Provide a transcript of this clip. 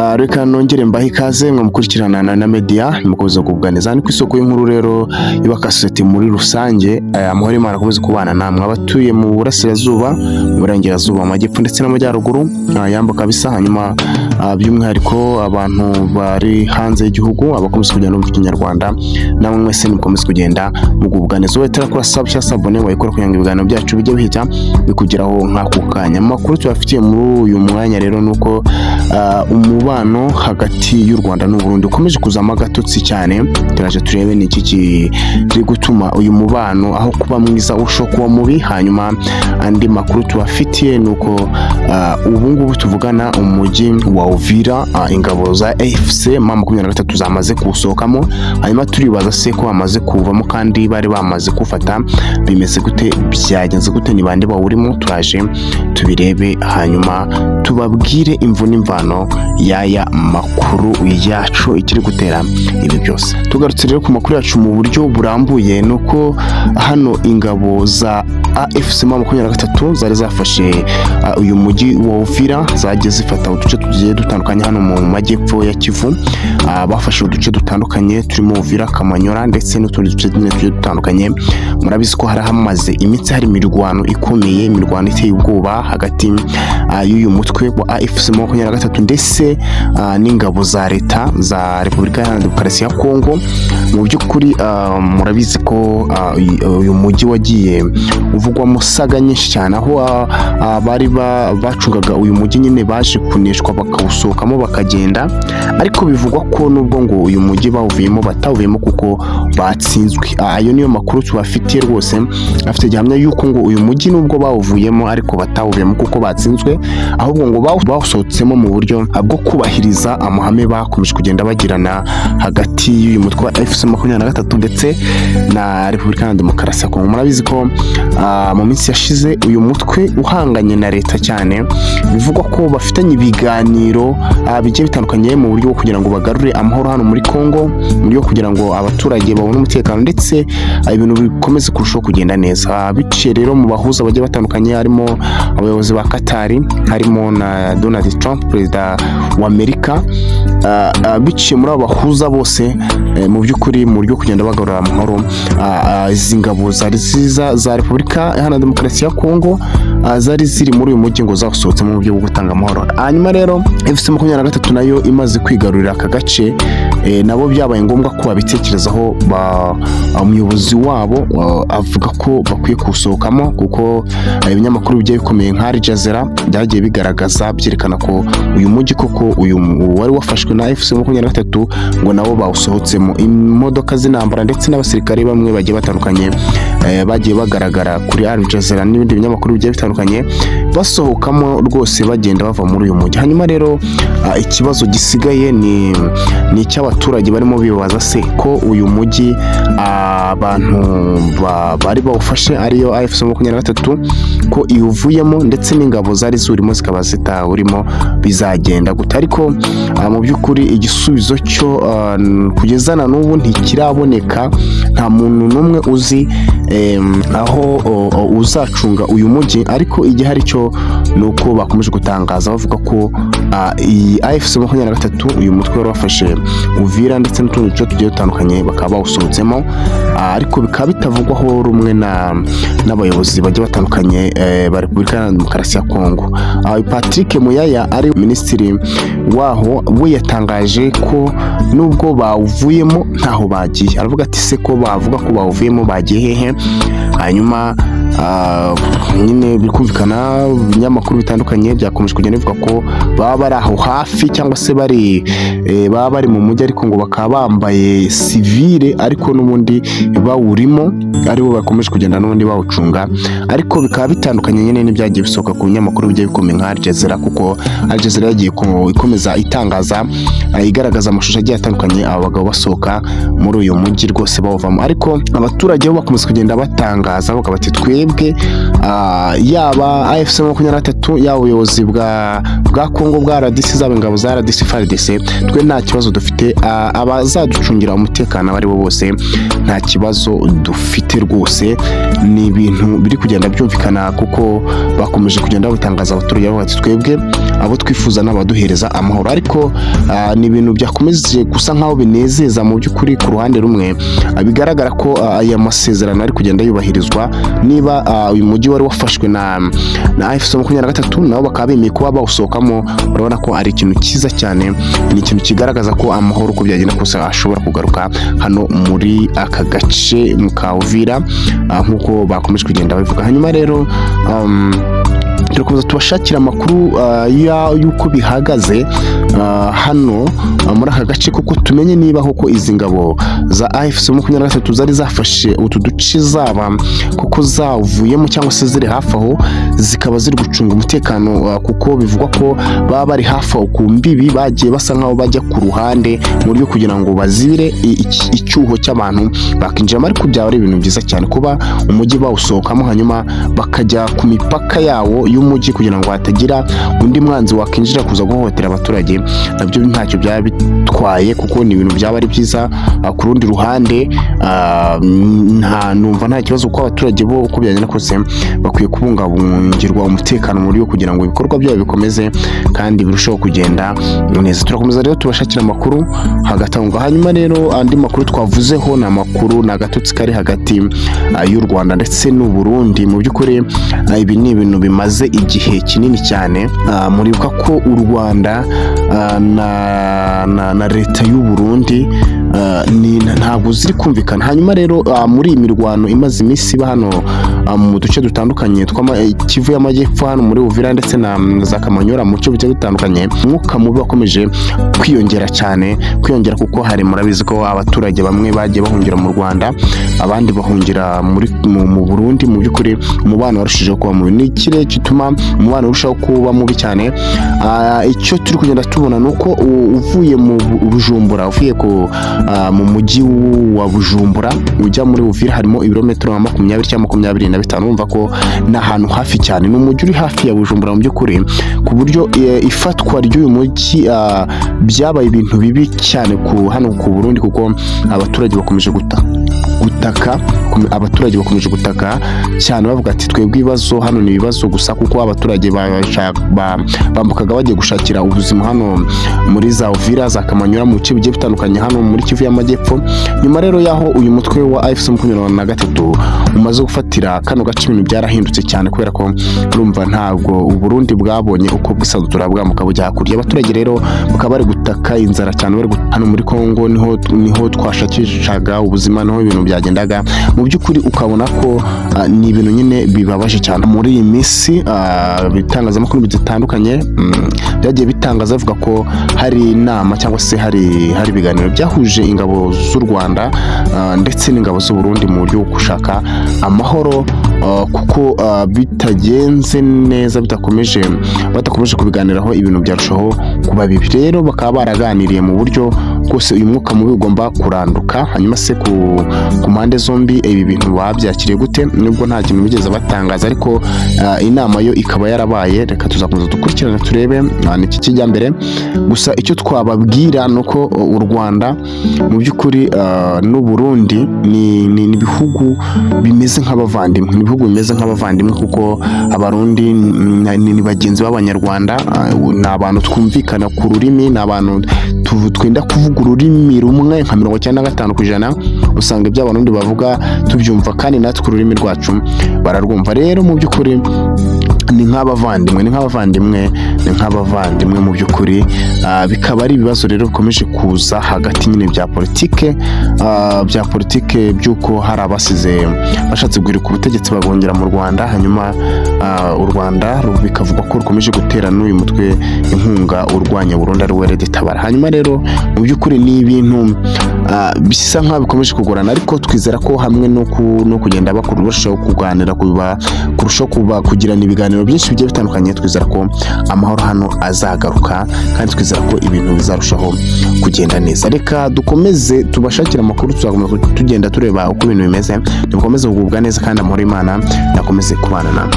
Reka nongere mbahe ikaze mwe mukurikirana na media, mukomeza kuganiriza ni ku isoko y'inkuru rero yubaka sosiyete muri rusange. Amahoro y'Imana akomeze kubana namwe abatuye mu burasirazuba, mu burengerazuba, mu majyepfo ndetse n'amajyaruguru. Yamba kabisa. Hanyuma by'umwihariko abantu bari hanze y'igihugu, abakomeza kugenda bumva Ikinyarwanda, namwe mwese mukomeze kugenda mugubwa neza. Wowe utarakora sub cyangwa s'abonner, wayikora kugira ngo ibiganiro byacu bijye bihita bikugeraho nk'ako kanya. Amakuru tubafitiye muri uyu mwanya rero ni uko umubano hagati y'u Rwanda n'u Burundi ukomeje kuzamo agatotsi cyane. Turaje turebe ni iki kiri gutuma uyu mubano aho kuba mwiza urushaho kuba mubi. Hanyuma andi makuru tubafitiye ni uko ubu ngubu tuvugana umujyi wa Uvira, ingabo za AFC M23 zamaze kuwusohokamo. Hanyuma turibaza se ko bamaze kuwuvamo kandi bari bamaze kuwufata, bimeze gute? Byagenze gute? Ni bande bawurimo? Turaje tubirebe, hanyuma tubabwire imvu n'imvano y'aya makuru yacu, ikiri gutera ibi byose. Tugarutse rero ku makuru yacu mu buryo burambuye, ni uko hano ingabo za AFC M23 zari zafashe uyu mujyi wa Uvira, zagiye zifata uduce tugiye dutandukanye hano mu majyepfo ya Kivu. Bafashe uduce dutandukanye turimo Uvira, Kamanyola ndetse n'utundi duce nyine tugiye dutandukanye. Murabizi ko hari hamaze iminsi hari imirwano ikomeye, imirwano iteye ubwoba hagati y'uyu mutwe wa AFC 23 ndetse n'ingabo za leta za Repubulika Iharanira Demokarasi ya Kongo. Mu by'ukuri murabizi ko uyu mujyi wagiye uvugwamo saga nyinshi cyane, aho bari bacungaga uyu mujyi nyine baje kuneshwa bakawusohokamo bakagenda. Ariko bivugwa ko nubwo ngo uyu mujyi bawuvuyemo, batawuvuyemo kuko batsinzwe. Ayo niyo makuru tubafitiye rwose, afite gihamya yuko ngo uyu mujyi nubwo bawuvuyemo ariko batawuvuyemo kuko batsinzwe, ahubwo ngo bawusohotsemo mu buryo bwo kubahiriza amahame bakomeje kugenda bagirana hagati y'uyu mutwe wa AFC 23 ndetse na Repubulika ya Demokarasi ya Kongo. Murabizi ko mu minsi yashize uyu mutwe uhanganye na leta cyane, bivugwa ko bafitanye ibiganiro bigiye bitandukanye mu buryo bwo kugira ngo bagarure amahoro hano muri Kongo, mu buryo bwo kugira ngo abaturage babone umutekano ndetse ibintu bikomeze kurushaho kugenda neza. Biciye rero mu bahuza bagiye batandukanye, harimo abayobozi ba Katari, harimo na Donald Trump, perezida wa Amerika. Biciye muri abo bahuza bose, mu by'ukuri mu buryo kugenda bagarura amahoro, izi ngabo zari ziza za Repubulika Iharanira Demokarasi ya Kongo zari ziri muri uyu mujyi ngo zasohotse mu buryo bwo gutanga amahoro. Hanyuma rero AFC 23 nayo imaze kwigarurira aka gace, nabo byabaye ngombwa ko babitekerezaho. Umuyobozi wabo avuga ko bakwiye kuwusohokamo, kuko ibinyamakuru bigiye bikomeye nka Al Jazeera byagiye bigaragaza, byerekana ko uyu mujyi koko uyu wari wafashwe na AFC 23 ngo nabo bawusohotsemo. Imodoka z'intambara ndetse n'abasirikare bamwe bagiye batandukanye bagiye bagaragara kuri Al Jazeera n'ibindi binyamakuru bigiye bitandukanye basohokamo rwose, bagenda bava muri uyu mujyi. Hanyuma rero ikibazo gisigaye ni icy'abaturage barimo bibaza se ko uyu mujyi abantu bari bawufashe, ariyo AFC 23, ko iwuvuyemo ndetse n'ingabo zari zurimo zikaba zitawurimo, bizagenda gute? Ariko mu by'ukuri igisubizo cyo kugeza na n'ubu ntikiraboneka. Nta muntu n'umwe uzi aho uzacunga uyu mujyi. Ariko igihari cyo ni uko bakomeje gutangaza bavuga ko iyi AFC 23, uyu mutwe wari wafashe Uvira ndetse n'utundi duce tugiye dutandukanye, bakaba bawusohotsemo. Ariko bikaba bitavugwaho rumwe n'abayobozi bagiye batandukanye ba Repubulika Iharanira Demokarasi ya Kongo. Patrick Muyaya, ari minisitiri waho, we yatangaje ko nubwo bawuvuyemo ntaho bagiye. Aravuga ati: "Se ko bavuga ko bawuvuyemo, bagiye hehe?" Hanyuma nyine biri kumvikana, ibinyamakuru bitandukanye byakomeje kugenda bivuga ko baba bari aho hafi cyangwa se bari baba bari mu mujyi, ariko ngo bakaba bambaye sivile, ariko n'ubundi bawurimo, aribo bakomeje kugenda n'ubundi bawucunga. Ariko bikaba bitandukanye nyine n'ibyagiye bisohoka ku binyamakuru bigiye bikomeye nka Al Jazeera, kuko Al Jazeera yagiye ikomeza itangaza, igaragaza amashusho agiye atandukanye, aba bagabo basohoka muri uyu mujyi rwose bawuvamo. Ariko abaturage bo bakomeza kugenda batangaza bavuga bati: "Twebwe Twebwe yaba AFC 23, yaba ubuyobozi bwa Kongo bwa RDC, zaba ingabo za RDC, FARDC, twe nta kibazo dufite. Abazaducungira umutekano abo ari bo bose, nta kibazo dufite rwose. Ni ibintu biri kugenda byumvikana, kuko bakomeje kugenda babitangaza abaturage bavuga ati: "Twebwe abo twifuza n'abaduhereza amahoro." Ariko ni ibintu byakomeje gusa nkaho binezeza mu by'ukuri. Ku ruhande rumwe, bigaragara ko aya masezerano ari kugenda yubahirizwa. Niba uyu mujyi wari wafashwe na AFC 23, nabo bakaba bemeye kuba bawusohokamo, urabona ko ari ikintu cyiza cyane. Ni ikintu kigaragaza ko amahoro, uko byagenda kose, ashobora kugaruka hano muri aka gace ka Uvira, nk'uko bakomeje kugenda babivuga. Hanyuma rero turakomeza tubashakira amakuru y'uko bihagaze hano muri aka gace, kuko tumenye niba koko izi ngabo za AFC 23 zari zafashe utu duce zaba kuko zavuyemo, cyangwa se ziri hafi aho zikaba ziri gucunga umutekano, kuko bivugwa ko baba bari hafi aho ku mbibi, bagiye basa nkaho bajya ku ruhande mu buryo kugira ngo bazibire icyuho cy'abantu bakinjiramo. Ariko byaba ari ibintu byiza cyane kuba umujyi bawusohokamo, hanyuma bakajya ku mipaka yawo y'umujyi, kugira ngo hatagira undi mwanzi wakinjira kuza guhohotera abaturage. Nabyo ntacyo byaba bitwaye, kuko ni ibintu byaba ari byiza. Ku rundi ruhande, nta numva nta kibazo, kuko abaturage bo, uko byagenda kose, bakwiye kubungabungirwa umutekano mu buryo kugira ngo ibikorwa byabo bikomeze kandi birusheho kugenda neza. Turakomeza rero tubashakira amakuru hagati aho ngaho. Hanyuma rero andi makuru twavuzeho ni amakuru, ni agatotsi kari hagati y'u Rwanda ndetse n'u Burundi. Mu by'ukuri ibi ni ibintu bimaze igihe kinini cyane. Muribuka ko u Rwanda na leta y'u Burundi ntabwo ziri kumvikana. Hanyuma rero muri iyi mirwano imaze iminsi iba hano mu duce dutandukanye Kivu y'Amajyepfo, hano muri Uvira ndetse na za Kamanyola, mu bice bigiye bitandukanye, umwuka mubi wakomeje kwiyongera cyane, kwiyongera, kuko hari, murabizi ko abaturage bamwe bagiye bahungira mu Rwanda, abandi bahungira mu Burundi. Mu by'ukuri umubano warushijeho kuba mubi. Ni ikirere gituma umubano urushaho kuba mubi cyane. Icyo turi kugenda tubona ni uko uvuye mu Bujumbura, uvuye mu mujyi wa Bujumbura ujya muri Uvira, harimo ibirometero nka 20 cyangwa 25. Urumva ko ni ahantu hafi cyane, ni umujyi uri hafi ya Bujumbura mu by'ukuri, ku buryo ifatwa ry'uyu mujyi byabaye ibintu bibi cyane ku hano ku Burundi, kuko abaturage bakomeje gutaka, abaturage bakomeje gutaka cyane bavuga ati: "Twebwe ibibazo hano ni ibibazo gusa," kuko abaturage bambukaga bagiye gushakira ubuzima hano muri za Uvira, za Kamanyola, mu bice bigiye bitandukanye hano muri Kivu y'Amajyepfo. Nyuma rero y'aho uyu mutwe wa AFC 23 umaze gufatira kano gace, ibintu byarahindutse cyane, kubera ko urumva ntabwo u Burundi bwabonye uko bwisanzura bwambuka bujya hakurya. Abaturage rero bakaba bari gutaka inzara cyane, bari hano muri Kongo niho twashakishaga ubuzima, niho ibintu byagendaga. Mu by'ukuri ukabona ko ni ibintu nyine bibabaje cyane. Muri iyi minsi ibitangazamakuru bitandukanye byagiye bitangaza bivuga ko hari inama, cyangwa se hari ibiganiro byahuje ingabo z'u Rwanda ndetse n'ingabo z'u Burundi mu buryo bwo gushaka amahoro, kuko bitagenze neza, badakomeje kubiganiraho, ibintu byarushaho kuba bibi. Rero bakaba baraganiriye mu buryo bwose uyu mwuka mubi ugomba kuranduka. Hanyuma se ku mpande zombi ibi bintu babyakiriye gute? Nubwo nta kintu bigeze batangaza, ariko inama yo ikaba yarabaye. Reka tuzakomeza dukurikirane turebe niki kijya mbere. Gusa icyo twababwira ni uko u Rwanda mu by'ukuri n'u Burundi ni ibihugu bimeze nk'abavandimwe, ni ibihugu bimeze nk'abavandimwe, kuko Abarundi ni bagenzi b'Abanyarwanda, ni abantu twumvikana ku rurimi, ni abantu twenda kuvuga ururimi rumwe. Nka 95% usanga ibyo Abarundi bavuga tubyumva, kandi natwe ururimi rwacu bararwumva. Rero mu by'ukuri ni nk'abavandimwe, ni nk'abavandimwe, ni nk'abavandimwe mu by'ukuri. Bikaba ari ibibazo rero bikomeje kuza hagati nyine bya politike by'uko hari abasize bashatse guhirika ubutegetsi bagongera mu Rwanda. Hanyuma u Rwanda bikavugwa ko rukomeje gutera n'uyu mutwe inkunga urwanya Burundi, ari we RED Tabara. Hanyuma rero mu by'ukuri ni ibintu bisa nk'aho bikomeje kugorana, ariko twizera ko hamwe no kugenda barushaho kuganira, kurushaho kugirana ibiganiro. ibiganiro byinshi bigiye bitandukanye. Twizera ko amahoro hano azagaruka kandi twizera ko ibintu bizarushaho kugenda neza. Reka dukomeze tubashakire amakuru, tuzakomeza tugenda tureba uko ibintu bimeze. Nimukomeze kugubwa neza kandi amahoro y'Imana nakomeze kubana namwe.